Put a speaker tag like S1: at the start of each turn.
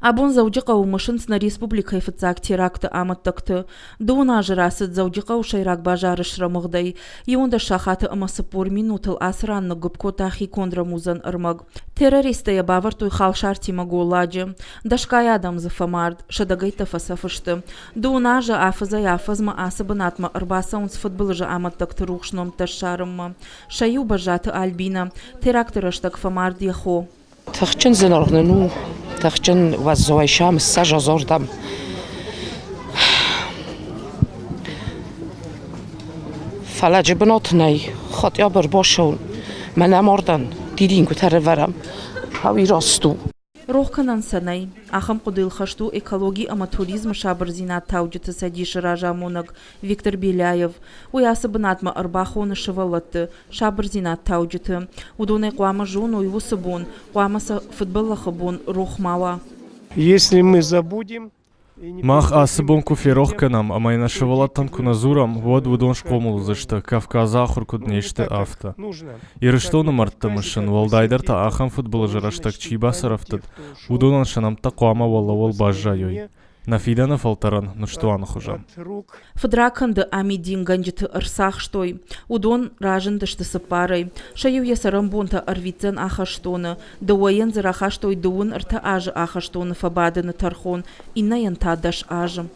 S1: Абон Дзӕуджыхъӕуы мысынц нӕ республикӕйы фыццаг теракты амӕттӕгты. Дыууын азы рацыд Дзӕуджыхъӕуы сӕйраг базары срӕмыгъдӕй. 11 сахаты ӕмӕ 40 минутыл ацы ран ныггуыпп кодта хиконд рӕмудзӕн ӕрмӕг. Террористтӕ йӕ бавӕрдтой халсартимӕ голладжы. Дӕсгай адӕм дзы фӕмард, сӕдӕгӕйттӕ фӕцӕф сты. Дыууын азы афӕдзӕй-афӕдзмӕ ацы бынатмӕ ӕрбацӕуынц фыдбылызы амӕттӕгты рухс нӕмттӕ ссарынмӕ. Сӕ иу Бӕззаты Альбинӕ. Теракты рӕстӕг фӕмард йӕ хо.
S2: Тыхджын зынаргъ нын у, тыхджын уӕззауӕй сӕм ссӕзӕзордӕм. Фӕлӕджы бынат нӕй, хотя бы ӕрбацӕуын. Мӕнӕ мардӕн дидингуытӕ ӕрӕвӕрӕм, ау раст у.
S1: Рох кӕнӕн сӕ нӕй, ахӕм хъуыдыйыл хӕст у экологи ӕмӕ туризмы сабырдзинад тауджыты цӕдисы разамонӕг Виктор Беляев. Уый ацы бынатмӕ ӕрбахоны сывӕллӕтты, сабырдзинад тауджыты. Уыдонӕй хъуамӕ зоной уыцы бон, хъуамӕ сӕ фыдбӕллӕхы бон рох ма уа.
S3: Если мы забудем,
S4: Мах ацы бон куы ферох кӕнӕм ӕмӕ нӕ сывӕллӕттӕн куы нӕ дзурӕм, уӕд уыдон схъомыл уыдзысты, Кавказы ахуыр куыд не сты, афтӕ. Ирыстоны мӕрдты мысын, уӕлдайдӕр та ахӕм фыдбылызы рӕстӕг чи бацарӕфтыд, уыдонӕн сӕ нӕмттӕ хъуамӕ уӕлӕуыл баззайой. Нӕ фидӕны фӕлтӕрӕн ныстуаны хуызӕн.
S1: Фыдракӕнды амидингӕнджыты ӕрцахстой. Уыдон разындысты цыппарӕй. Сӕ иу йӕ цӕрӕнбонтӕ ӕрвитдзӕн ахӕстоны, дыууӕйӕн дзы рахастой 23 азы ахӕстоны фӕбадыны тӕрхон, иннӕйӕн та 10 азы.